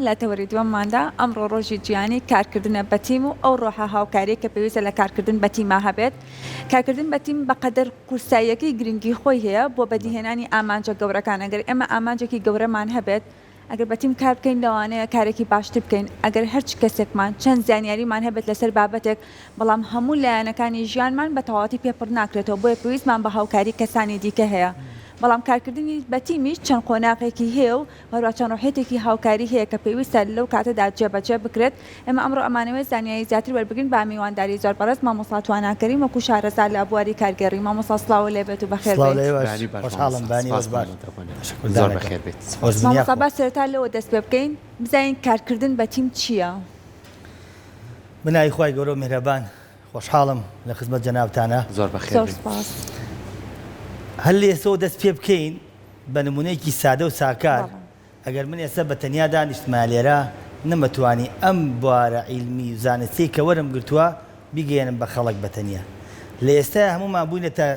لە تەوەری دووەمماندا ئەمڕۆ ڕۆژی جیهانی کارکردنە بە تیم و ئەو ڕۆحە هاوکاریە کە پێویستە لە کارکردن بە تیما هەبێت. کارکردن بە تیم بەقەدەر قورساییەکەی گرنگی خۆی هەیە بۆ بەدیهێنانی ئامانجە گەورەکان، ئەگەر ئێمە ئامانجێکی گەورەمان هەبێت ئەگەر بە تیم کار بکەین لەوانەیە کارێکی باشتر بکەین، ئەگەر هەرچ کەسێکمان چەند زانیاریمان هەبێت لەسەر بابەتێک بەڵام هەموو لایەنەکانی ژیانمان بە تەواوەتی پێ پڕ ناکرێتەوە بۆیە پێویستمان بە هاوکاری کەسانی دیکە هەیە بەڵام کارکردنی بە تیمیش چەند قۆناغێکی هەیە و هەروەها چەند ڕۆحیەتێکی هاوکاری هەیە کە پێویستە لەو کاتەدا جێبەجێ بکرێت، ئێمە ئەمڕۆ ئەمانەوێت زانیاری زیاتر وەربگرین بە میوانداری زۆر بەڕێز مامۆستا توانا کەریم وەکو شارەزا لە بواری کارگێڕی، مامۆستا سڵاوو لێبێت و بەخێر سڵاو بێیت. لە ئێوەش بەیانی باش خۆشحاڵم مامۆستا بانی سپاس ئێوەش باش مامۆستا بەڵێ تەشەکور زۆر دانەکەم بەخێر بێیت خۆش سپاس. بن مامۆستا یاخوا. با سەرەتا لەوە دەست پێ بکەین بزانین کارکردن بە تیم چییە؟ بە ناوی خوای گەورە و میهرەبان خۆشحاڵم لە خزمەت جەنابتانا. زۆر بەخێر زۆر بێیت. سپاس. هەر لە ئێستەوە دەست پێ بکەین بە نمونەیەکی سادە و ساکار، بەڵێ. ئەگەر من ئێستا بە تەنیا دانیشتمایە لێرە نەمەتوانی ئەم بوارە عیلمی و زانستیەی کە وەرم گرتووە بیگەیەنم بە خەڵک بە تەنیا. لە ئێستایا هەموومان بووینەتە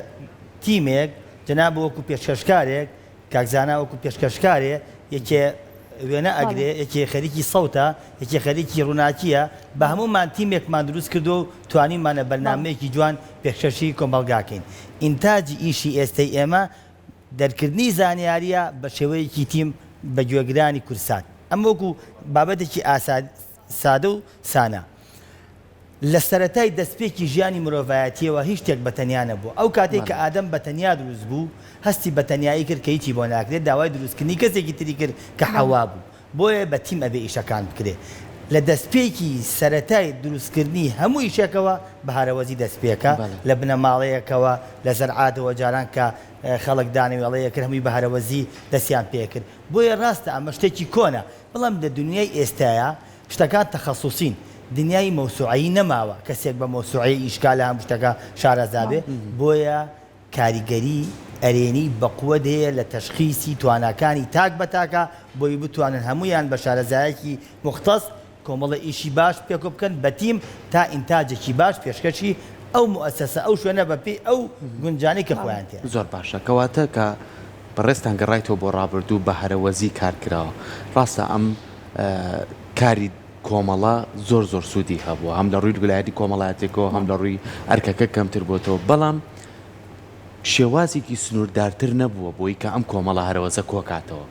تیمێک، جەنابت وەکو پێشکەشکارێک، کاک زانا وەکو پێشکەشکارێ، یەکێ وێنە بەڵێ. ئەگرێ، یەکێ خەریکی سەوتە، یەکێ خەریکی ڕووناکییە، بە بەڵێ. هەموومان تیمێکمان دروست کردووە و توانیومانە بەڵێ. بەرنامەیەکی جوان پێشکەشی کۆمەڵگا کەین. ئینتاجی ئیشی ئێستەی ئێمە دەرکردنی زانیارییە بە شێوەیەکی تیم بە گوێگرانی کوردسات. ئەمە وەکو بابەتێکی ئاسا سادە و سانا. لە سەرەتای دەستپێکی ژیانی مرۆڤایەتییەوە هیچ شتێک بە تەنیا نەبووە. ئەو کاتەی کە بەڵێ. ئادەم بە تەنیا دروست بوو، هەستی بە تەنیایی کرد کە هیچی بۆ ناکرێت، داوای دروستکردنی کەسێکی تری کرد کە بەڵێ. حەوا بوو. بۆیە بە تیم ئەبێ ئیشەکان بکرێ. لە دەستپێکی سەرەتای دروستکردنی هەموو ئیشێکەوە بە هەرەوەزی دەستپێکە، بەڵێ. لە بنەماڵەیەکەوە، لە زەرعاتەوە جاران کە خەڵک دانەوێڵەی ئەکرد هەمووی بە هەرەوەزی دەستیان پێکرد. بۆیە ڕاستە ئەمە شتێکی کۆنە، بەڵام لە دونیای ئێستایا شتەکان تەخەسوسین، دنیای مەوسوعەیی نەماوە، کەسێک بە مەوسوعەی ئیش کا لە هەموو شتەکە شارەزا بێ، بۆیە کاریگەری ئەرێنی بەقوەت هەیە لە تەشخیسی تواناکانی تاک بە تاکە بۆی بتوانن هەموویان بە شارەزایەکی موختەس کۆمەڵێ ئیشی باش پێکەوە بکەن بە تیم تا ئینتاجێکی باش پێشکەشی ئەو موئەسەسە ئەو شوێنە بە پێی ئەو گونجانەی کە خۆیان تێ. زۆر باشە کەواتە کە بەڕێزتان گەڕایتەوە بۆ ڕابردوو بە هەرەوەزی کار کراوە ڕاستە ئەم کاری کۆمەڵە زۆر زۆر سوودی هەبووە هەم لە ڕووی لایەنی کۆمەڵایەتێکەوە هەم لە ڕووی ئەرکەکە کەمتر بۆتەوە بەڵام شێوازێکی سنووردارتر نەبووە بۆی کە ئەم کۆمەڵە هەرەوەزە کۆکاتەوە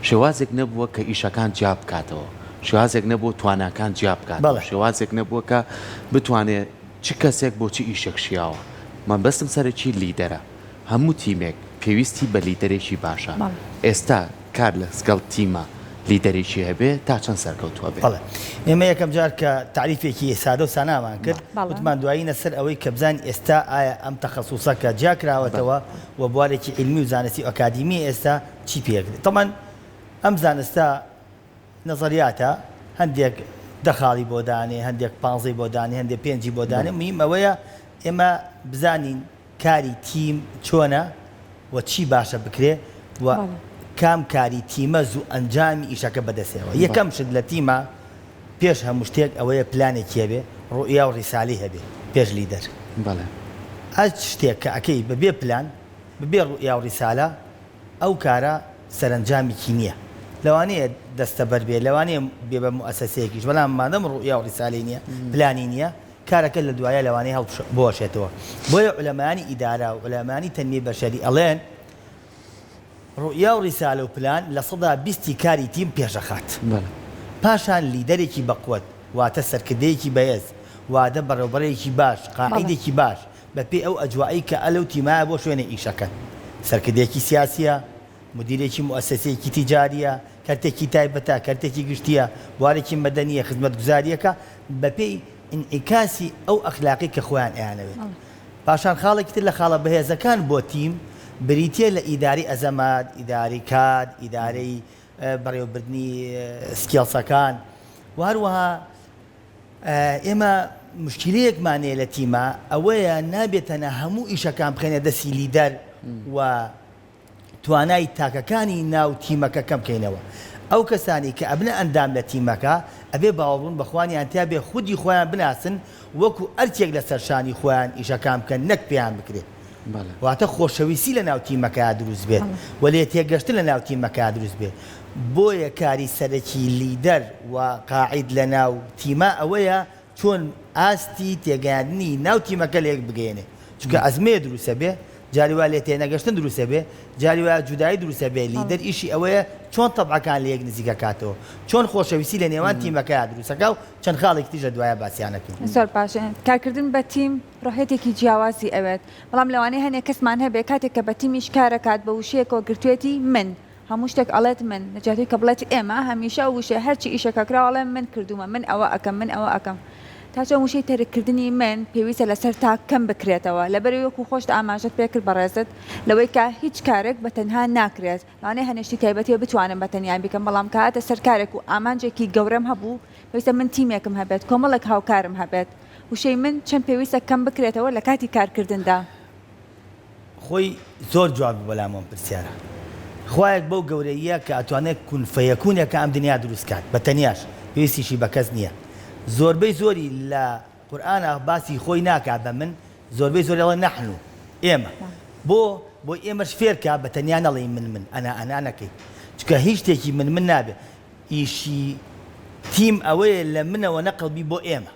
شێوازێک نەبووە کە ئیشەکان جیا بکاتەوە شێوازێک نەبووە تواناکان جیا بکاتەوە بەڵێ. شێوازێک نەبووە کە بتوانێ چ کەسێک بۆ چ ئیشێک شیاوە مەبەستم سەرەکی لیدەرە هەموو تیمێک پێویستی بە لیدەرێکی باشە بەڵێ. ئێستا کار لەسگەڵ تیمە لیدەرێکی هەبێ تا چەند سەرکەوتوو ئەبێ؟ بەڵێ ئێمە یەکەم جار کە تەعریفێکی سادە و سانامان کرد بەڵێ. وتمان دوایینە سەر ئەوەی کە بزانین ئێستا ئایا ئەم تەخەسوسە کە جیا کراوەتەوە و بوارێکی عیلمی و زانستی و ئەکادیمیە ئێستا چی پێ ئەکرێ تەبعەن ئەم زانستە نەزەریاتە هەندێک دە خاڵی بۆ دانێ هەندێک پانزەی بۆ دانێ هەندێک پێنجی بۆ دانێ موهیم ئەوەیە ئێمە بزانین کاری تیم چۆنە و چی باشە بکرێ و کام کاری تیمە زوو ئەنجامی ئیشەکە بەدەستێەوە. یەکەم شت لە تیمە پێش هەموو شتێک ئەوەیە پلانێکی هەبێ، ڕوئیا و ڕیسالەی هەبێ پێش لیدەر. هەرچ شتێک کە ئەکەی بە بێ پلان، بە بێ ڕوئیا و ڕیسالە ئەو کارە سەرەنجامێکی نییە. لەوانەیە دەستەبەر بێ، لەوانەیە بێ بە موئەسەسەیەکیش، بەڵام مادەم ڕوئیا و ڕیسالەی نییە، پلانی نییە، کارەکە لە دوایا لەوانەیە هەڵبوەشێتەوە. بۆیە عولەمایانی ئیدارە و عولەمایانی تەنمیەی بەشەری ئەڵێن ڕوئیا و ڕیسالە و پلان 20% ی کاری تیم پێشەخات. پاشان لیدەرێکی بەقوەت واتە سەرکردەیەکی بەهێز وادە بەڕێوبەرێکی باش قائیدێکی باش بەپێی ئەو ئەجوائەی کە ئەلەو تیمایە بۆ شوێنێ ئیشەکەن سەرکردەیەکی سیاسیە مودیرێکی موئەسەسەیەکی تیجاریە، کەرتێکی تایبەتە، کەرتێکی گشتیە، بوارێکی مەدەنیە، خزمەتگوزاریەکە بەپێی ئینعیکاسی ئەو ئەخلاقەی کە خۆیان ئەیانەوێت. پاشان خاڵێکی تر لە خاڵە بەهێزەکان بۆ تیم بریتیە لە ئیدارەی ئەزەمات، ئیدارەی کات، ئیدارەی بەڕێوەبردنی skills ەکان و هەروەها ئێمە موشکیلەیەکمان هەیە لە تیما ئەوەیە نابێت تەنها هەموو ئیشەکان بخەینە دەستی لیدەر و توانای تاکەکانی ناو تیمەکە کەم کەینەوە. ئەو کەسانەی کە ئەبنە ئەندام لە تیمەکە ئەبێ باوەڕبوون بە خوانیان تیا بێ خودی خۆیان بناسن وەکو ئەرکێک لەسەر شانی خۆیان ئیشەکان بکەن نەک پێیان بکرێ. واتە خۆشەویستی لە ناو تیمەکەیا دروست بێت و لێ تێگەشتن لە ناو تیمەکەیا دروست بێت. بۆیە کاری سەرەکی لیدەر و قاعید لە ناو تیما ئەوەیە چۆن ئاستی تێگەیاندنی ناو تیمەکە لەیەک بگەیەنێ چونکە ئەزمەیە دروست ئەبێ جاری وایە لێ تێنەگەشتن دروست ئەبێ جاری وایە جودایی دروست ئەبێ لیدەر ئیشی ئەوەیە چۆن تەبعەکان لەیەک نزیک ئەکاتەوە چۆن خۆشەویستی لە نێوان تیمەکەیا دروست ئەکا و چەند خاڵێکی تریش لە دوایە باسیان ئەکەین. زۆر باشە کارکردن بە تیم ڕۆحیەتێکی جیاوازی ئەوێت بەڵام لەوانەیە هەنێ کەسمان هەبێ کاتێک کە بە تیمیش کارەکات بە وشەیەکەوە گرتوێتی من هەموو شتێک ئەڵێت من، لە جیاتی کە بڵێت ئێمە، هەمیشە ئەو وشەیە هەرچی ئیشێکە کراوە ئەڵێ من کردوومە، من ئەوە ئەکەم، من ئەوە ئەکەم. تا چەند وشەی تەرک کردنی من پێویستە لەسەر تاک کەم بکرێتەوە، لەبەرئەوەی وەکو خۆشت ئاماژەت پێکرد بەڕێزت لەوەی کە هیچ کارێک بە تەنها ناکرێت، لەوانەیە هەنێ شتی تایبەتی هەبێت بتوانم بە تەنیا بیکەم، بەڵام کە هاتە سەر کارێک و ئامانجێکی گەورەم هەبوو پێویستە من تیمێکم هەبێت، کۆمەڵێک هاوکارم هەبێت. وشەی من چەند پێویستە کەم بکرێتەوە لە کاتی کارکردندا؟ خۆی زۆر جواب بوو بەلام ئەم پرسیارە. خوایەک بەو گەورەییە کە ئەتوانێت کون فەیەکونێکە ئەم دنیا دروست کات بە تەنیاش پێویستیشی بە کەس نییە. زۆربەی زۆری لە قورئانا باسی خۆی ناکا بە من زۆربەی زۆری ئەڵێ نحن ئێمە. بۆ؟ بۆی ئێمەش فێر کا بە تەنیا نەڵێی من من ئەنا ئەنا نەکەی. چونکە هیچ شتێکی من من نابێ. ئیشی تیم ئەوەیە لە منەوە نەقڵ بی بۆ ئێمە.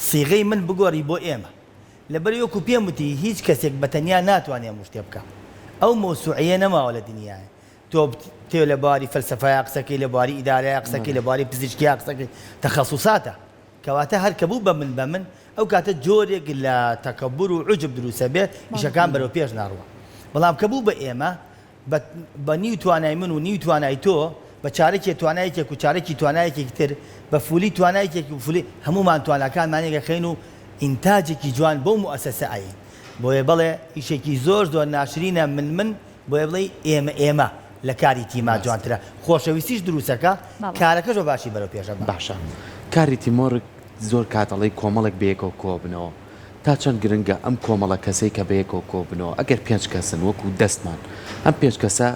سیغەی من بگۆڕی بۆ ئێمە. لەبەرئەوەی وەکو پێم وتی هیچ کەسێک بە تەنیا ناتوانێ هەموو شتێ بکا. ئەو مەوسوعیە نەماوە لە دنیایە. تۆ بتەوێ لە بواری فەلسەفەیا قسە کەی، لە بواری ئیدارەیا قسە کەی، لە بواری پزیشکیا قسە کەی، تەخەسوساتە. کەواتە هەر کە بوو بە من بە من، ئەو کاتە جۆرێک لە تەکەبور و عوجب دروست ئەبێ، ئیشەکان بەرەو پێش ناڕوا. بەڵام کە بوو بە ئێمە، بە بە نیو توانای من و نیو توانای تۆ، بە چارەکێ توانای یەکێک و چارەکی توانای یەکێکی تر، بە فولی توانای یەکێک و فولی هەموومان تواناکانمان یەکەخەین و ئینتاجێکی جوان بۆ موئەسەسە ئەیەین. بۆیە بەڵێ ئیشێکی زۆر زۆر ناشرینە من من، بۆیە بڵێی ئێمە ئێمە لە کاری تیما جوانترە، خۆشەویستیش دروستەکا، کارەکەش بە باشی بەرەو پێش ئەبا. باشە کاری teamwork زۆر کات ئەڵێی کۆمەڵێک بەیەکەوە کۆبنەوە، تا چەند گرنگە ئەم کۆمەڵە کەسەی کە بەیەکەوە کۆببنەوە، ئەگەر پێنج کەسن وەکو دەستمان، ئەم پێنج کەسە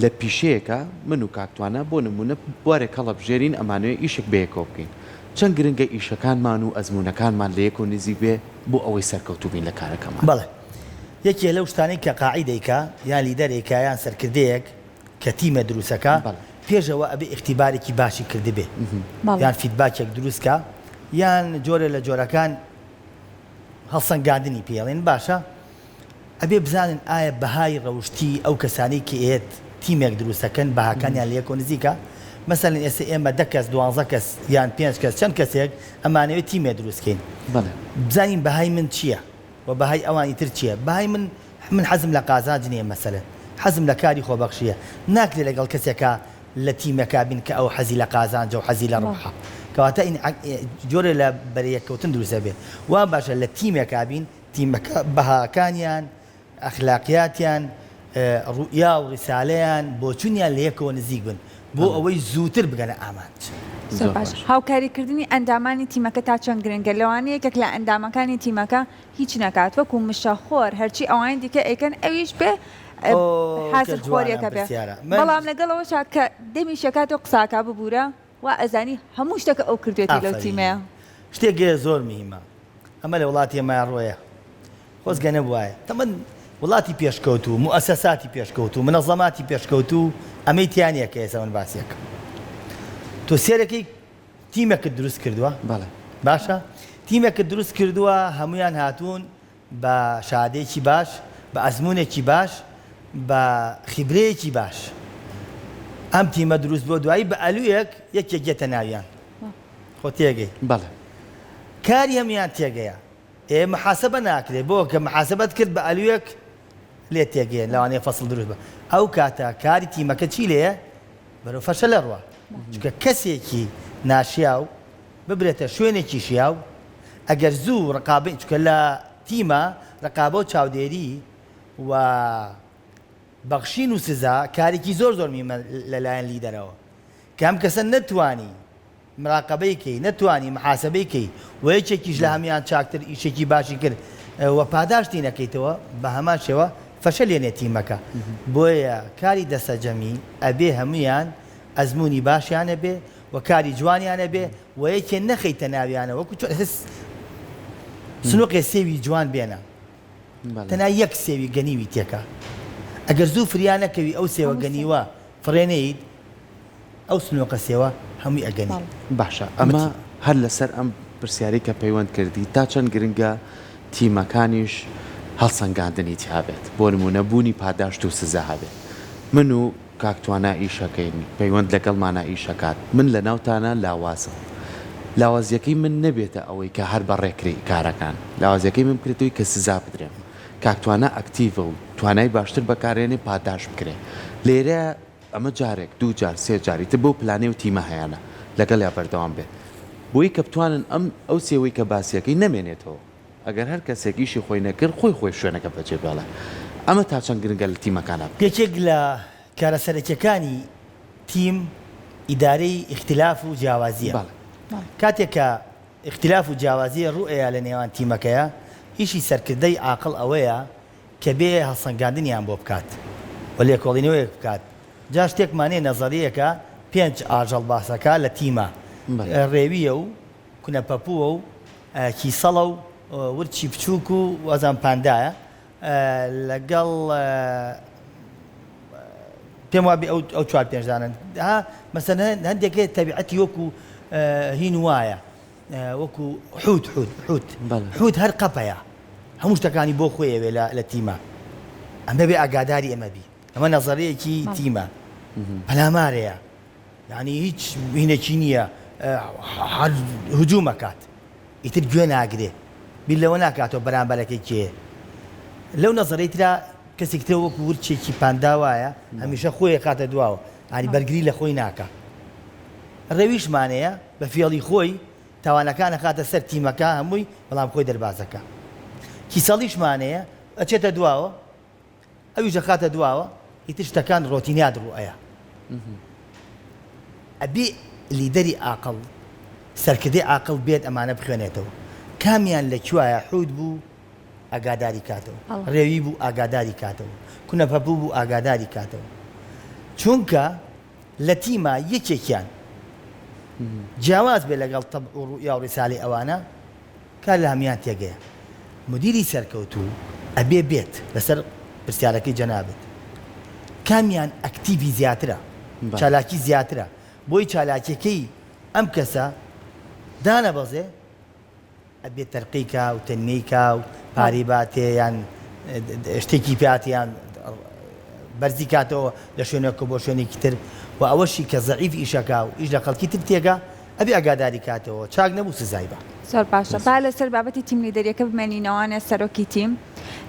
لە پیشەیەکا، من و کاک توانا بۆ نموونە بوارێک هەڵەبژێرین ئەمانەوێ ئیشێک بەیەکەوە بکەین، چەند گرنگە ئیشەکانمان و ئەزموونەکانمان لە یەکەوە نزیک بێ بۆ ئەوەی سەرکەوتوو بین لە کارەکەمان. بەڵێ. یەکێ لەو شتانەی کە قاعید ئەیکا یان لیدەر ئەیکا یان سەرکردەیەک کە تیمە دروستەکا پێش ئەوە ئەبێ ئیختیبارێکی باشی کردبێ یان feedback ێک دروست کا یان جۆرێ لە جۆرەکان هەڵسەنگاندنی پێ ئەڵێن باشە ئەبێ بزانن ئایا بەهای ڕەوشتی ئەو کەسانەی کە ئێت تیمێک دروستەکەن بەهاکانیان لە یەکەوە نزیکە مەسەلەن ئێستا ئێمە دە کەس دوانزە کەس یان پێنج کەس چەند کەسێک ئەمانەوێت تیمێ دروستکەین بزانین بەهای من چییە وە بەهای ئەوانی تر چیە؟ بەهای من من حەزم لە قازانج نیە مەسەلەن حەزم لە کاری خۆبەخشیە ناکرێ لەگەڵ کەسێکا لە تیمێکا بین کە ئەو حەزی لە قازانجە و حەزی لە ڕبحە کەواتە جۆرێ لە بەرەیەککەوتن دروست ئەبێ وا باشە لە تیمێکا بین تیمەکە بەهاکانیان ئەخلاقیاتیان ڕوئیا و ڕیسالەیان بۆچونیان لە یەکەوە نزیک بن بۆ ئەوەی زووتر بگەنە ئامانج. زۆر باش. هاوکاریکردنی ئەندامانی تیمەکە تا چەند گرنگە؟ لەوانەیە یەکێک لە ئەندامەکانی تیمەکە هیچ نەکات وەکو مشەخۆر هەرچی ئەوانی دیکە ئەیکەن ئەویش بێ حازر خۆریەکە بێ بەڵام لەگەڵ ئەوەشا کە دەمی شەکاتەوە قساکا ببورە وا ئەزانی هەموو شتەکە ئەو کردوێتی لەو تیمەیە. شتێک هەیە زۆر مهمە ئەمە لە وڵاتی ئێمە ڕۆیە خۆزگە نەبوایە. تەمەن وڵاتی پێشکەوتوو، موئەسەساتی پێشکەوتوو، منەزەماتی پێشکەوتوو ئەمەی تیا نییە کە ئێستا من باسی ئەکەم. تۆ سێرەکەی تیمێکت دروست کردووە. بەڵێ. باشە تیمێکت دروست کردووە هەموویان هاتوون بە شەهادەیەکی باش، بە ئەزموونێکی باش، بە خیبرەیەکی باش. ئەم تیمە دروست بووە دوایی بە ئەلوویەک یەکێک یەتە ناویان. خۆ تێگەی. بەڵێ. کاری هەموویان تێگەیە. ئێ محاسبە ناکرێ بۆ کە محاسبەت کرد بە ئەلوێک لێت تێگەیەن لەوانەیە فەسڵ دروست بە ئەو کاتە کاری تیمەکە چی لێیە بەرەو فەشەلە ڕوا چونکە کەسێکی ناشیاو ببرێتە شوێنێکی شیاو ئەگەر زوو ڕقابەی چونکە لە تیمە ڕقابە و چاودێری و بەخشین و سزا کارێکی زۆر زۆر میمە لەلایەن لیدەرەوە کە ئەم کەسە نەتوانی مراقەبەی کەی نەتوانی محاسەبەی کەی وە یەکێکیش لە هەموان چاکتر ئیشێکی باشی کرد وە پاداشتی نەکەیتەوە بە هەمان شێوە فەشەل یەنێ تیمەکە بۆیە کاری دەسەجەمی ئەبێ هەموان ئەزموونی باشیان هەبێ و کاری جوانیان هەبێ وە یەکێ نەخەیتە ناویانە وەکو چۆن ئێستا سنوقێ سێوی جوان بێنە. تەنها یەک سێوی گەنیوی تێکا ئەگەر زوو فریا نەکەوی ئەو سێوە گەنیوە فڕێ نەیت ئەو سنۆقە سێوە هەمووی ئەگەنی. باشە ئەمە هەر لەسەر ئەم پرسیارەی کە پەیوەند کردی تا چەند گرنگە تیمەکانیش هەڵسەنگاندنی تیابێت بۆ نمونە بوونی پاداشت و سزا هەبێت من و کاک توانا ئیشەکەین پەیوەند لەگەڵمانا ئیشەکات من لەناوتانا لاوازم لاوازیەکەی من نەبێتە ئەوەی کە هەر بەڕێکرێ کارەکان لاوازیەکەی من بکرێتەوەی کە سزا بدرێم کاک توانا ئەکتیڤە و توانای باشتر بەکارێنێ پاداشت بکرێ لێرە ئەمە جارێک دوو جار سێ جار ئیتر بەو پلانەی و تیمە هەیانە لەگەڵیا بەردەوام بێت بۆی کە بتوانن ئەم ئەو سێوەی کە باسیەکەی نەمێنێتەوە. ئەگەر هەر کەسێک ئیشی خۆی نەکرد خۆی خۆی شوێنەکە بەجێ بێڵێ. ئەمە تا چەند گرنگە لە تیمەکانا بکرێت؟ یەکێک لە کارە سەرەکیەکانی تیم ئیدارەی ئیختلاف و جیاوازیە. بەڵێ. کاتێک کە ئیختلاف و جیاوازی ڕووئەیا لە نێوان تیمەکەیا، ئیشی سەرکردەی عاقڵ ئەوەیە کە بێ هەڵسەنگاندنیان بۆ بکات و لێکۆڵینەوەیەک بکات. جا شتێکمان هەیە نەزەریەکە پێنج ئاژەڵ باسەکا لە تیما، ڕێویە و کونە پەپووە و کیسەڵە و ورچی بچووک و وازان پاندایە لەگەڵ پێم وابێ ئەو ئەو چوار پێنج دانەن ها مەسەلەن هەندێک هەیە تەبیعەتی وەکو هین وایە وەکو حوت حوت حوت حوت هەر قەپەیە هەموو شتەکانی بۆ خۆی ئەوێ لە تیمە ئەمە بێ ئاگاداری ئەمە بی ئەمە نەزەرەیەکی تیمە پەلامارەیە یانی هیچ هینێکی نییە هەر هجوم ئەکات ئیتر گوێ ناگرێ بیر لەوە ناکاتەوە بەرامبەرەکەی کێیە لەو نەزەرەی ترا کەسێکی ترە وەکو ورچێکی پاندا وایە هەمیشە خۆی ئەخاتە دواوە یانی بەرگری لە خۆی ناکا ڕێویشمانەیە بە فێڵی خۆی تاوانەکان ئەخاتە سەر تیمەکە هەمووی بەڵام خۆی دەربازەکە کیسەڵیشمانەیە ئەچێتە دواوە ئەویش ئەخاتە دواوە ئیتر شتەکان ڕۆتینیات ڕوو ئەیا ئەبێ لیدەری ئاقڵ سەرکردەی ئاقڵ بێت ئەمانە بخوێنێتەوە کامیان لە کوایە حوت بوو ئاگاداری کاتەوە ڕێوی بوو ئاگاداری کاتەوە کونەپەپوو بوو ئاگاداری کاتەوە چونکە لە تیما یەکێکیان جیاواز بێ لەگەڵ تەبع و ڕوئیا و ڕیسالەی ئەوانە کار لە هەموان تێگەیە. مودیری سەرکەوتوو ئەبێ بێت لەسەر پرسیارەکەی جەنابت کامیان ئەکتیڤی زیاترە چالاکی زیاترە بۆی چالاکیەکەی ئەم کەسە دانەبەزێ ئەبێ تەرقی کا و تەنمیەی کا و پارەی باتێ یان شتێکی پێاتێ یان بەرزی کاتەوە لە شوێنێکەوە بۆ شوێنێکی تر و ئەوەشی کە زەعیف ئیشەکا و ئیش لە خەڵکی تر تێگا ئەبێ ئاگاداری کاتەوە چاک نەبوو سزای با. زۆر باشە با لەسەر بابەتی تیم لیدەریەکە بمێنینەوانێ سەرۆکی تیم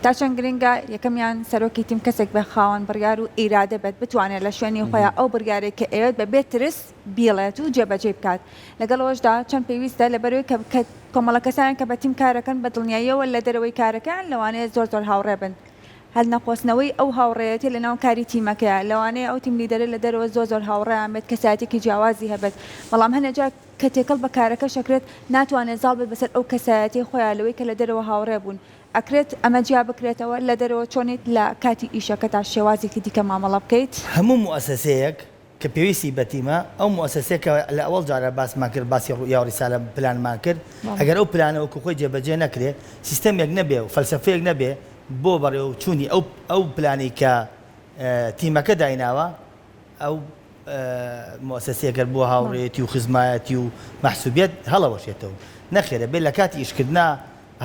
تا چەند گرنگە یەکەمیان سەرۆکی تیم کەسێک بێ خاوەن بڕیار و ئیرادە بێت بتوانێت لە شوێنی خۆیا ئەو بڕیارەی کە ئەیەوێت بە بێ ترس بیڵێت و جێبەجێی بکات لەگەڵ ئەوەشدا چەند پێویستە لەبەرئەوەی کە کە کۆمەڵە کەسانێک کە بە تیم کارەکەن بە دڵنیاییەوە لە دەرەوەی کارەکەیان لەوانەیە زۆر زۆر هاوڕێ بن هەلنەقۆستنەوەی ئەو هاوڕێیەتیە لەناو کاری تیمەکەیا، لەوانەیە ئەو تیم لیدەرە لە دەرەوە زۆر زۆر هاوڕێیان بێت کەسایەتیەکی جیاوازی هەبێت، بەڵام هەنێ جار کە تێکەڵ بە کارەکەش ئەکرێت ناتوانێت زاڵ بێت بەسەر ئەو کەسایەتیەی خۆیا لەوەی کە لە دەرەوە هاوڕێ بوون، ئەکرێت ئەمە جیا بکرێتەوە لە دەرەوە چۆنیت لە کاتی ئیشەکەتا شێوازێکی دیکە مامەڵە بکەیت؟ هەموو موئەسەسەیەک کە پێویستی بە تیمە، ئەو موئەسەسەیە کە لە ئەوەڵ جارە باسمان کرد، باسی ڕوئیا و ڕیسالە پلانمان کرد، ئەگەر ئەو پلانە وەکو خۆی جێبەجێ نەکرێ، سیستەمێک نەبێ و فەلسەفەیەک نەبێ بۆ بەڕێوەچوونی ئەو ئەو پلانەی کە تیمەکە دایناوە، ئەو موئەسەسەیە گەر بۆ هاوڕێیەتی و خزمایەتی و مەحسوبیەت هەڵەوەشێتەوە. نەخێر ئەبێ لە کاتی ئیشکردنا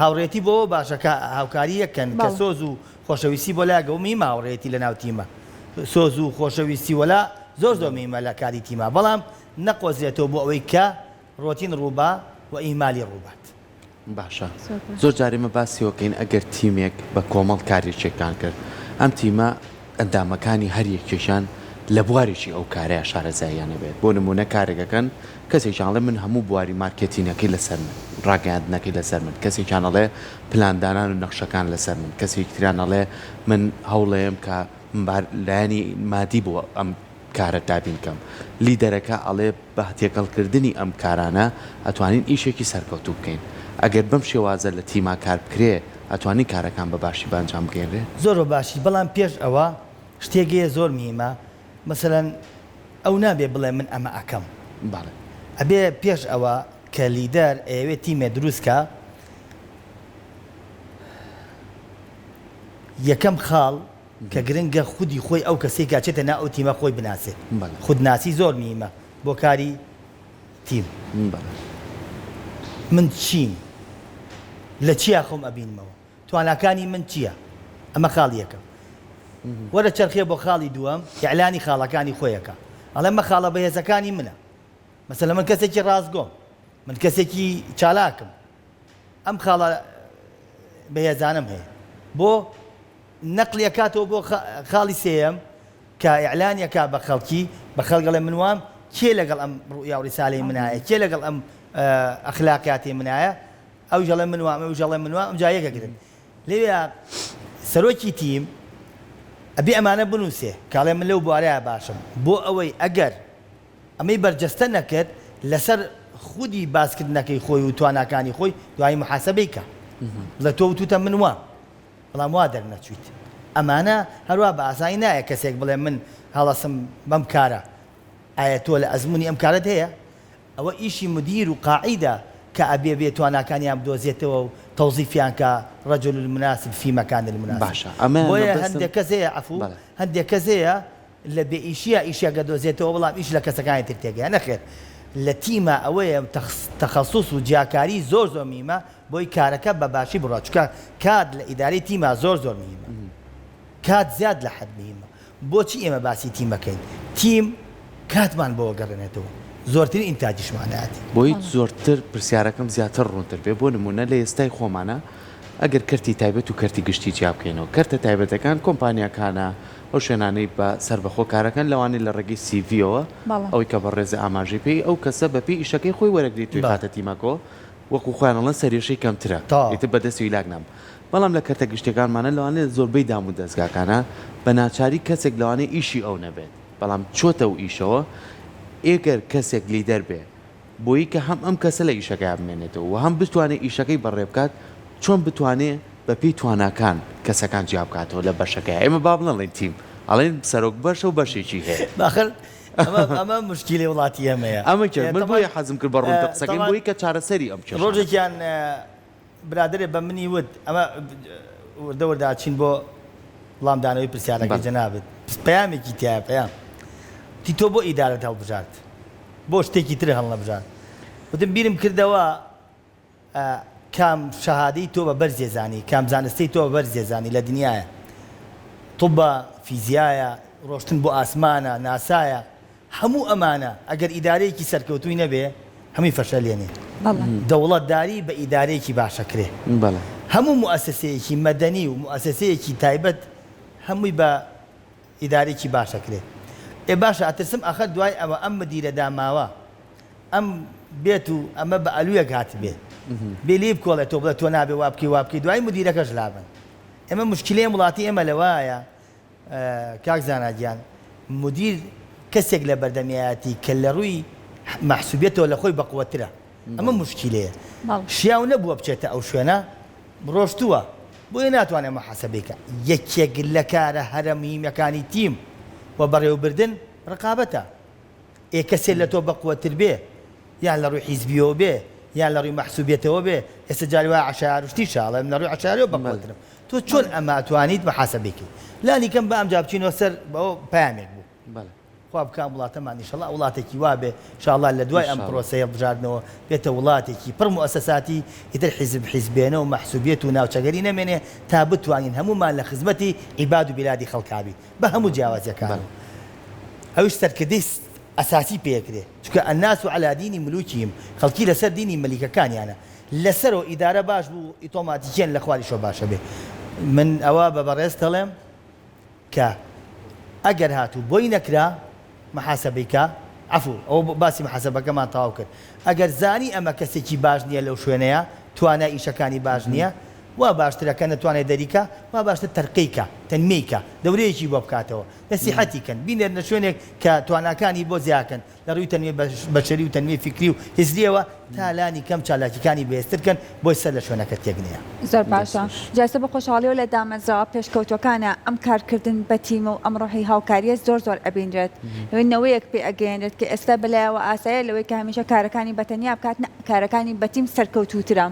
هاوڕێیەتی بۆ ئەوە باشە کە هاوکاری یەک کەن، کە سۆز و خۆشەویستی بۆ لایەک ئەوە مهیمە هاوڕێیەتی لە ناو تیمە سۆز و خۆشەویستی وەلا زۆر زۆر مهیمە لە کاری تیما بەڵام نەقۆزرێتەوە بۆ ئەوەی کە ڕۆتین ڕووبا و ئیهمالی ڕووبات. باشە زۆر جار ئێمە باسی ئەوە کەین ئەگەر تیمێک بە کۆمەڵ کارێکێکتان کرد ئەم تیمە ئەندامەکانی هەر یەکێکیان لە بوارێکی ئەو کارەیا شارەزاییان هەبێت بۆ نموونە کارێک ئەکەن کەسێکیان ئەڵێ من هەموو بواری مارکێتینەکەی لەسەر من ڕاگەیاندنەکەی لەسەر من کەسێکیان ئەڵێ پلاندانان و نەخشەکان لەسەر من کەسێکی تریان ئەڵێ من هەوڵەیەم کە لایەنی مادی بۆ ئەم کارە دابین کەم لیدەرەکە ئەڵێ بە تێکەڵکردنی ئەم کارانە ئەتوانین ئیشێکی سەرکەوتوو بکەین. ئەگەر بەم شێوازە لە تیما کار بکرێ ئەتوانین کارەکان بە باشی بە ئەنجام بگەینرێ؟ زۆر بە باشی بەڵام پێش ئەوە شتێک هەیە زۆر مهیمە مەسەلەن ئەو نابێ بڵێ من ئەمە ئەکەم بەڵێ. ئەبێ پێش ئەوە کە لیدەر ئەیەوێ تیمێ دروست کا. یەکەم خاڵ کە گرنگە خودی خۆی ئەو کەسەی کە ئەچێتە ناو ئەو تیمە خۆی بناسێت. خودناسی زۆر مهیمە بۆ کاری تیم. من چیم؟ لە چیا خۆم ئەبینمەوە؟ تواناکانی من چییە؟ ئەمە خاڵی یەکەم. وەرە چەرخێ بۆ خاڵی دووەم، ئیعلانی خاڵەکانی خۆی ئەکا. ئەڵێ ئەمە خاڵە بەهێزەکانی منە. مەسەلەن من کەسێکی ڕاستگۆم، من کەسێکی چالاکم، ئەم خاڵە بەهێزانەم هەیە. بۆ نەقلی ئەکاتەوە بۆ خاڵی سێیەم کە ئیعلانی ئەکا بە خەڵکی، بە خەڵک ئەڵێ من وام، کێ لەگەڵ ئەم ڕوئیا و ڕیسالەی منایە، کێ لەگەڵ ئەم ئەخلاقیاتەی منایە، ئەویش ئەڵێ من وام، ئەویش ئەڵێ من وام، ئەمجا یەک ئەگرن. لەوێیا سەرۆکی تیم ئەبێ ئەمانە بنووسێ کە ئەڵێ من لەو بوارەیا باشم، بۆ ئەوەی ئەگەر ئەمەی بەرجەستە نەکرد لەسەر خودی باسکردنەکەی خۆی و تواناکانی خۆی دوایی موحاسەبەی کا بڵێ تۆ وتوتە من وام بەڵام وا دەرنەچوویت. ئەمانە هەروا بە ئاسانی نایە کەسێک بڵێ من هەڵەسم بەم کارە ئایا تۆ لە ئەزموونی ئەم کارەت هەیە؟ ئەوە ئیشی مدیر و قاعیدە کە ئەبێ بێ تواناکانیان بدۆزێتەوە و تەوزیفیان کا رجل المناسب فی مکان المناسب باشە ئەمەیان بۆیە مەبەستم هەندێک کەس هەیە عەفوو بەڵێ. هەندێک کەس هەیە لە بێ ئیشییا ئیشێک ئەدۆزێتەوە بەڵام ئیش لە کەسەکانی تر تێگەیە نەخێر لە تیما ئەوەیە تەخەسوس و جیاکاری زۆر زۆر مهیمە بۆی کارەکە بە باشی بڕوات چونکە کات لە ئیدارەی تیما زۆر زۆر مهیمە کات زیاد لە حەد مهیمە بۆچی ئێمە باسی تیم ئەکەین؟ تیم کاتمان بۆ ئەگەڕێنێتەوە، زۆرترین ئینتاجیشمان ئەیاتێ. بۆی زۆرتر پرسیارەکەم زیاتر ڕوونتر بێ، بۆ نموونە لە ئێستای خۆمانا ئەگەر کەرتی تایبەت و کەرتی گشتی جیا بکەینەوە، کەرتە تایبەتەکان کۆمپانیاکانە، ئەو شوێنانەی بە سەربەخۆ کارەکەن لەوانەیە لە ڕێگەی سیڤیەوە ئەوەی کە بەڕێزە ئاماژەی پێی ئەو کەسە بە پێی ئیشەکەی خۆی وەرەگریت و ئەیخاتە تیمەکەوە وەکو خۆیان ئەڵێن سەرێشەی کەمترە ئیتر بە دەستی هیلاک نابن. بەڵام لە کەرتە گشتیەکانمانە لەوانەیە زۆربەی دام و دەزگاکانە بە ناچاری کەسێک لەوانەیە ئیشی ئەو نەبێت بەڵام چۆتە ئەو ئیشەوە ئێگەر کەسێک لیدەر بێ بۆیی کە هەم ئەم کەسە لە ئیشەکەیا بمێنێتەوە و هەم بتوانێ ئیشەکەی بەڕێ بکات چۆن بتوانێ بە پێی تواناکان کەسەکان جیا بکاتەوە لە بەشەکەیا ئێمە با نەڵێین تیم ئەڵێین سەرۆک بەشە و بەشێکی هەیە. ئاخر ئەمە ئەمە موشکیلەی وڵاتی ئێمەیە. ئەمە کێ من بۆیە حەزم کرد بە ڕوونتر قسەکەین بۆیی کە چارەسەری ئەم کێشانە. ڕۆژێکیان برادەرێ بە منی وت، ئەمە وردە وردە ئەچین بۆ وڵامدانەوەی پرسیارەکەی جەنابت، پەیامێکی تیایە پەیام. وتی تۆ بۆ ئیدارەت هەڵبژارد؟ بۆ شتێکی ترت هەڵنەبژارد؟ وتم بیرم کردەوە کام شەهادەی تۆ بە بەرزێ زانی، کام زانستەی تۆ بە بەرزێ زانی لە دنیایە؟ طبە، فیزیایە، ڕۆشتن بۆ ئاسمانە، ناسایە، هەموو ئەمانە ئەگەر ئیدارەیەکی سەرکەوتووی نەبێ هەمووی فەشەلێنێ. دەوڵەتداری بە ئیدارەیەکی باش ئەکرێ. هەموو موئەسەسەیەکی مەدەنی و موئەسەسەیەکی تایبەت هەمووی بە ئیدارەیەکی باش ئەکرێ. ئێ باشە ئەترسم ئاخر دوای ئەوە ئەم مدیرە داماوە ئەم بێت و ئەمە بە ئەلوویەک هاتبێ بێ لێی بکۆڵێتەوە بڵێ تۆ نابێ وا بکەی وا بکەی دوایی مدیرەکەش لابەن. ئێمە موشکیلەی ئەم وڵاتی ئێمە لەوایە کاک زانا گیان مدیر کەسێک لە بەردەمیایەتی کە لە ڕووی مەحسوبیەتەوە لە خۆی بەقوەترە ئەمە موشکیلەیە شیاو نەبووە بچێتە ئەو شوێنە ڕۆشتووە بۆیە ناتوانێت محاسبەی کە یەکێک لە کارە هەرە مهیمەکانی تیم و بەڕێوەبردن ڕقابەتە ئێ کەسێ لە تۆ بەقوەتر بێ یان لە ڕووی حیزبیەوە بێ یان لە ڕووی مەحسوبیەتەوە بێ ئێستا جاری وایە عەشایەرشتیشە ئەڵێم لە ڕووی عەشایەرەوە بەقوەترم تۆ چۆن ئەمە ئەتوانیت محاسەبەی کەی؟ لانی کەم با ئەمجا بچینەوە سەر ئەوە پەیامێک بوو. بەڵێ. خوا بکا ئەم وڵاتەمان ئیشەڵا وڵاتێکی وا بێ ئیشاڵا لە دوای ئەم ئیشاڵا. پرۆسەی هەڵبژاردنەوە بێتە وڵاتێکی پڕ موئەسەساتی ئیتر حیزب حیزبێنە و مەحسوبیەت و ناوچەگەری نەمێنێ تا بتوانین هەموومان لە خزمەتی عیباد و بیلادی خەڵکا بین بە هەموو بەڵێ. جیاوازیەکانەوە ئەویش سەرکردەی ئەساسی پێ ئەکرێ چونکە الناس علی دین ملوکهم خەڵکی لەسەر دینی مەلیکەکانیانە لەسەرەوە ئیدارە باش بوو ئیتۆماتیکیەن لە خواریشەوە باشە بێ من ئەوە بە بەڕێزت ئەڵێم کە ئەگەر هاتوو بۆی نەکرا محاسەبەی کا عەفو ئەوە باسی محاسەبەکەمان تەواو کرد ئەگەر زانی ئەمە کەسێکی باش نییە لەو شوێنەیە توانای ئیشەکانی باش نییە وا باشترە کە نەتوانێت دەری کا وا باشتر تەرقیی کا تەنمیەی کا دەورەیەکی بۆ بکاتەوە نەسیحەتی کەن بینێرنە شوێنێک کە تواناکانی بۆ زیاکەن لە ڕووی تەنمیەی بەشەری و تەنمیەی فیکری و هزریەوە تا لانی کەم چالاکیکانی بەهێزتر کەن بۆی سەر لە شوێنەکە تێک نەیە. زۆر باشە جا ئێستا بە خۆشحاڵیەوە لە دامەزراوە پێشکەوتوەکانا ئەم کارکردن بە تیمە و ئەم ڕۆحی هاوکاریە زۆر زۆر ئەبینرێت نەوەیەک پێ ئەگەیەنرێت کە ئێستا بەلایەوە ئاسایە لەوەی کە هەمیشە کارەکانی بە تەنیا بکات نا کارەکانی بە تیم سەرکەوتووترە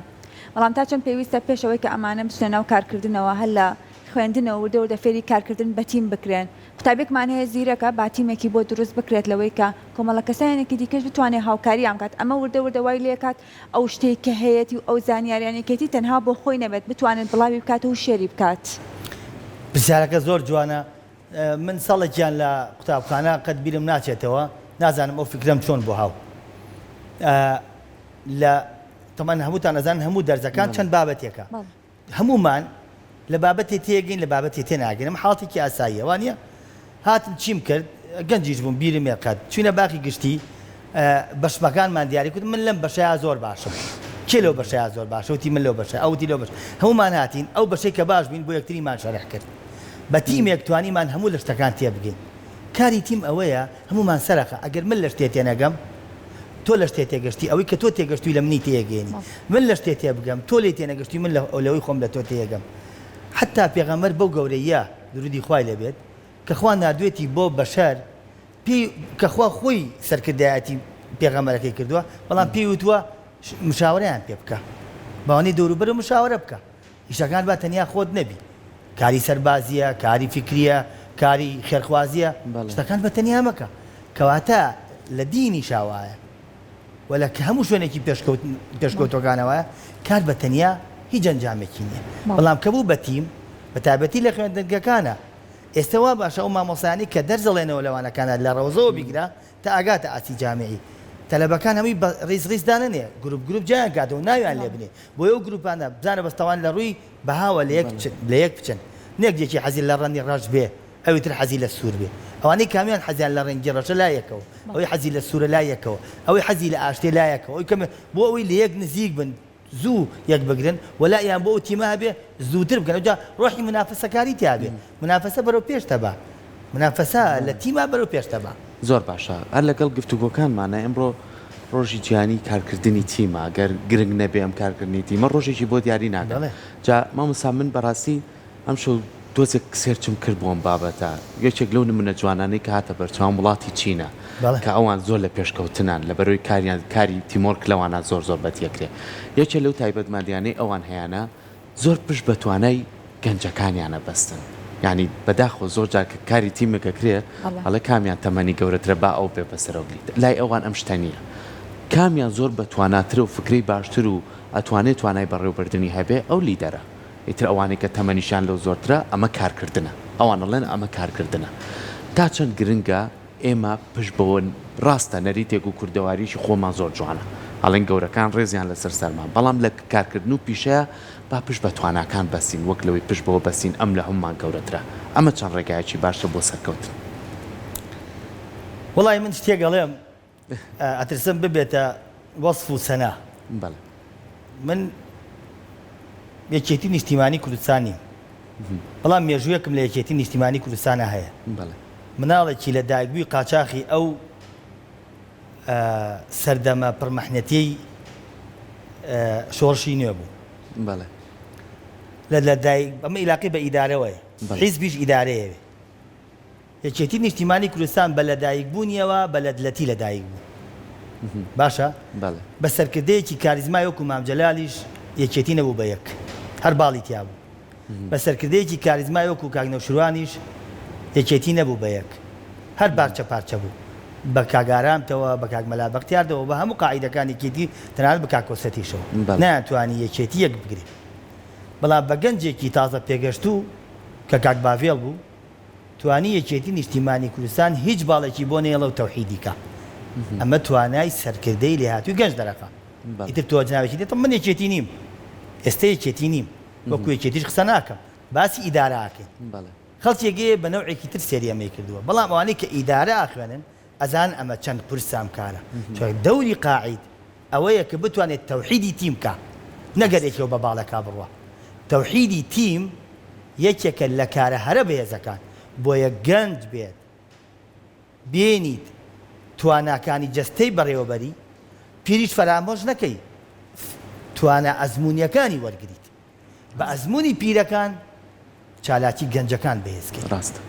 بەڵام تا چەند پێویستە پێش ئەوەی کە ئەمانە بچنە ناو کارکردنەوە هەر لە. خوێندنەوە وردە وردە فێری کارکردن بە تیم بکرێن. قوتابیەکمان هەیە زیرەکە با تیمێکی بۆ دروست بکرێت لەوەی کە کۆمەڵە کەسانێکی دیکەش بتوانێت هاوکاریان بکات ئەمە وردە وردە وای لێکات ئەو شتەی کە هەیەتی و ئەو زانیاریانەی کە هەیەتی تەنها بۆ خۆی نەبێت بتوانێت بڵاوی بکاتەوە و شێری بکات. پرسیارەکە زۆر جوانە من ساڵێکیان لە قوتابخانە قەت بیرم ناچێتەوە نازانم ئەو فیکرەم چۆن بۆ هاو لە تەمان هەمووتان ئەزان هەموو دەرزەکان چەند بابەتێکە هەموومان لە بابەتێ تێگەین لە بابەتێ تێناگەین ئەمە حاڵەتێکی ئاساییە وانیە؟ هاتم چیم کرد گەنجیش بووم بیرم یە قەت چوینە باخی گشتی بەشمەکانمان دیاری کوتم من لەم بەشەیا زۆر باشم کێ لەو بەشەیا زۆر باشە وتی من لەو بەشە ئەو وتی لەو بەش هەموومان هاتین ئەو بەشەی کە باش بووین بۆ یەکتریمان شەرح کرد بە تیمێک توانیمان هەموو لە شتەکان تێبگەین کاری تیم ئەوەیە هەموومان سەرەخە ئەگەر من لە شتێ تێنەگەم تۆ لە شتێ تێگەشتی ئەوەی کە تۆ تێگەشتووی لە منی تێگەیەنی من لە شتێ تێبگەم تۆ لێی تێنەگەشتووی من لەوەی خۆم لە تۆ تێگەم حەتتا پێغەمبەر بەو گەورەییە درودی خوای لێ بێت کە خوا ناردوێتی بۆ بەشەر پێی کە خوا خۆی سەرکردایەتی پێغەمبەرەکەی کردووە بەڵام پێی وتووە مشاورەیان پێ بکە بەوانەی دەوروبەر مشاورە بکە ئیشەکان با تەنیا خۆت نەبی کاری سەربازیە کاری فیکریە کاری خێرخوازیە شتەکان بە تەنیا مەکە کەواتە لە دینیشا وایە و لە هەموو شوێنێکی پێشکەوتوەکانە وایە کار بە تەنیا هیچ ئەنجامێکی نییە بەڵام کە بوو بە تیم بە تایبەتی لە خوێندنگەکانە ئێستا وا باشە ئەو مامۆستایانەی کە دەرس دەڵێنەوە لە وانەکانە لە ڕەوزەوە بیگرە تا ئەگاتە ئاستی جامیعی تەلەبەکان هەمووی بە ڕیز ڕیز دانەنێ گروپ گروپ جیایان کاتەوە ناویان لێ بنێ بۆیە ئەو گروپانە بزانە بەس تاوان لە ڕووی بەهاوە لە یەک لە یەک بچن نەک یەکی حەزی لە ڕەنی ڕەش بێ ئەوی تر حەزی لە سوور بێ ئەوانەی کامیان حەزیان لە ڕەنگی ڕەشە لا یەکەوە ئەوەی حەزی لە سوورە لا یەکەوە ئەوەی حەزی لە ئاشتێ لا یەکەوە ئەوی کەمێ بۆ ئەوەی لە یەک نزیک بن زوو یەک بگرن وەلائیان بۆ ئەو تیمە هەبێ زووتر بکەن ئەوجا ڕۆحی مونافەسەکاری تیا بێ مونافەسە بەرەو پێش تەبا مونافەسە لە تیما بەرەو پێش تەبا. زۆر باشە هەر لەگەڵ گفتوگۆکانمانە ئمڕۆ ڕۆژی جیهانی کارکردنی تیمە گەر گرنگ نەبێ ئەم کارکردنی تیمە ڕۆژێکی بۆ دیاری ناکەن جا مامۆستا من بەڕاستی ئەمشەو تۆزێک search م کرد بۆ ئەم بابەتە، یەکێک لەو نمونە جوانانەی کە هاتە بەرچاوم وڵاتی چینە کە ئەوان زۆر لە پێشکەوتنان لەبەرەوەی کاریان کاری teamwork لەوانا زۆر زۆر بەدیەکرێ یەکێ لەو تایبەتمەندیانەی ئەوان هەیانە زۆر پشت بە توانای گەنجەکانیان ئەبەستن یانی بەداخەوە زۆر جار کە کاری تیمێک ئەکرێ ئەڵێ کامیان تەمەنی گەورەترە با ئەو بێ بەسەرەوە لای ئەوان ئەم شتە نییە کامیان زۆر بەتواناترە و فکرەی باشتر و ئەتوانێ توانای بەڕێوەبردنی هەبێ ئەو لیدەرە. ئیتر ئەوانەی کە تەمەنیشیان لەو زۆرترە ئەمە کارکردنە. ئەوان ئەڵێن ئەمە کارکردنە. تا چەند گرنگە ئێمە پشت بەوە ڕاستە نەریتێک و کوردەواریی خۆمان زۆر جوانە. ئەڵێن گەورەکان ڕێزیان لەسەر سەرمان. بەڵام لە کارکردن و پیشەیا با پشت بە تواناکان بەستین وەک لەوەی پشت بەوە بەستین ئەم لە هەموومان گەورەترە. ئەمە چەند ڕێگایەکی باشە بۆ سەرکەوتن. وەڵای من شتێک ئەڵێم ئەترسم ببێتە وەسف و سەنا. بەڵێ. من یەکێتی نیشتیمانی کوردستان نیم. بەڵام مێژوویەکم لە یەکێتی نیشتیمانی کوردستانا هەیە. بەڵێ. مناڵێکی لە دایکبووی قاچاخی ئەو سەردەمە پڕمەحنەتیەی شۆڕشی نوێ بوو. بەڵێ. لە لە دایک ئەمە ئیلاقەی بە ئیدارەوەیە. حیزبیش ئیدارەیەوێ. یەکێتی نیشتیمانی کوردستان بە لەدایکبوونیەوە بە لەتلەتی لەدایک بوو. باشە؟ بەڵێ. بە سەرکردەیەکی کاریزمای وەکو مام جەلالیش یەکێتی نەبوو بە یەک. هەر باڵی تیا بوو. بە سەرکردەیەکی کاریزمای وەکو کاک نەوشیروانیش یەکێتی نەبوو بە یەک. هەر پارچە پارچە بوو. بە کاک ئارامتەوە، بە کاک مەلا بەختیارتەوە، بە هەموو قاعیدەکانی یەکێتی تەنانەت بە کاک کۆسرەتیشەوە. نەیانتوانی یەکێتی یەک بگرێ. بەڵام بە گەنجێکی تازە پێگەشتوو کە کاک باڤێڵ بوو، توانی یەکێتی نیشتیمانی کوردستان هیچ باڵێکی بۆ نەیەڵێ و تەوحیدی کا. ئەمە توانای سەرکردەی لێهاتووی گەنج دەرەخا. ئیتر تۆ جنابێکی دێتە من یەکێتی نیم. ئێستە یەکێتی نیم. وەکو یەکێتیش قسە ناکەم. باسی ئیدارە ئەکەین. خەڵکێک هەیە بە نەوعێکی تر سەیری ئەمەی کردووە. بەڵام ئەوانەی کە ئیدارە ئەخوێنن ئەزانن ئەمە چەند قورسە ئەم کارە. چونکە دەوری قاعید ئەوەیە کە بتوانێت تەوحیدی تیم کا نەک هەر یەکێ و بە باڵێکا بڕوا. تەوحیدی تیم یەکێکە لە کارە هەرە بەهێزەکان. بۆیە گەنج بێت بێنیت تواناکانی جەستەی بەڕێوەبەری پیریش فەرامۆش نەکەی توانا ئەزموونیەکانی وەرگریت. بە ئەزموونی پیرەکان چالاکی گەنجەکان بەهێز کەین. ڕاستە.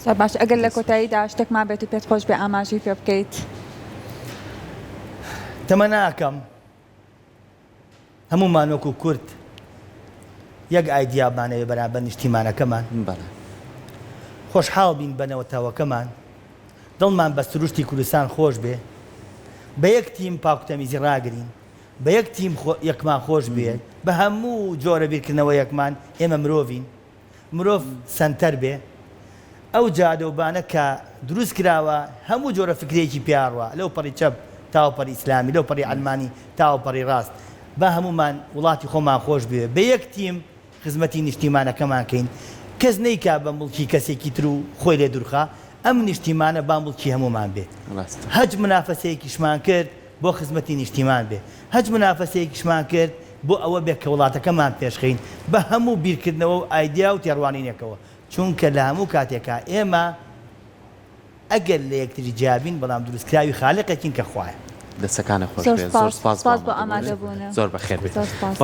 زۆر باش ئەگەر لە کۆتاییدا شتێک مابێت و پێت خۆش بێ ئاماژەی پێ بکەیت. تەمەناکەم هەموومان وەکو کورد. یەک ئایدیامان هەبێ بەرامبەر نیشتیمانەکەمان. بەڵێ. خۆشحاڵ بین بە نەتەوەکەمان. دڵمان بە سروشتی کوردستان خۆش بێ. بە یەک تیم پاکوتەمیزی ڕاگرین. بە یەک تیم یەکمان خۆش بوێ. بە هەموو جۆرە بیرکردنەوەیەکمان ئێمە مرۆڤین. مرۆڤ سەنتەر بێ. ئەو جادە و بانە کە دروست کراوە هەموو جۆرە فکرەیەکی پیا ڕوا لەو پەڕی چەپ تاو پەڕی ئیسلامی لەو پەڕی عەلمانی تاو پەڕی ڕاست با هەموومان وڵاتی خۆمان خۆش بوێ بە یەک تیم خزمەتی نیشتیمانەکەمان کەین کەس نەیکا بە موڵکی کەسێکی تر و خۆی لێ دوورخا ئەم نیشتیمانە با موڵکی هەموومان بێ ڕاستە. هەچ منافەسەیەکیشمان کرد بۆ خزمەتی نیشتیمان بێ هەچ منافەسەیەکیشمان کرد بۆ ئەوە بێ کە وڵاتەکەمان پێشخەین بە هەموو بیرکردنەوە و ئایدیا و تێڕوانینێکەوە چونکە لە هەموو کاتێکا ئێمە ئەگەر لە یەکتری جیا بین بەڵام دروستکراوی خالقێکین کە خوایە. دەسەکانت خۆش زۆر بێت سپاس زۆر سپاس سپاس بۆ بۆ ئامادەبوونت ئامادەبوونت زۆر بەخێر بێیت زۆر سپاس. بەڵێ.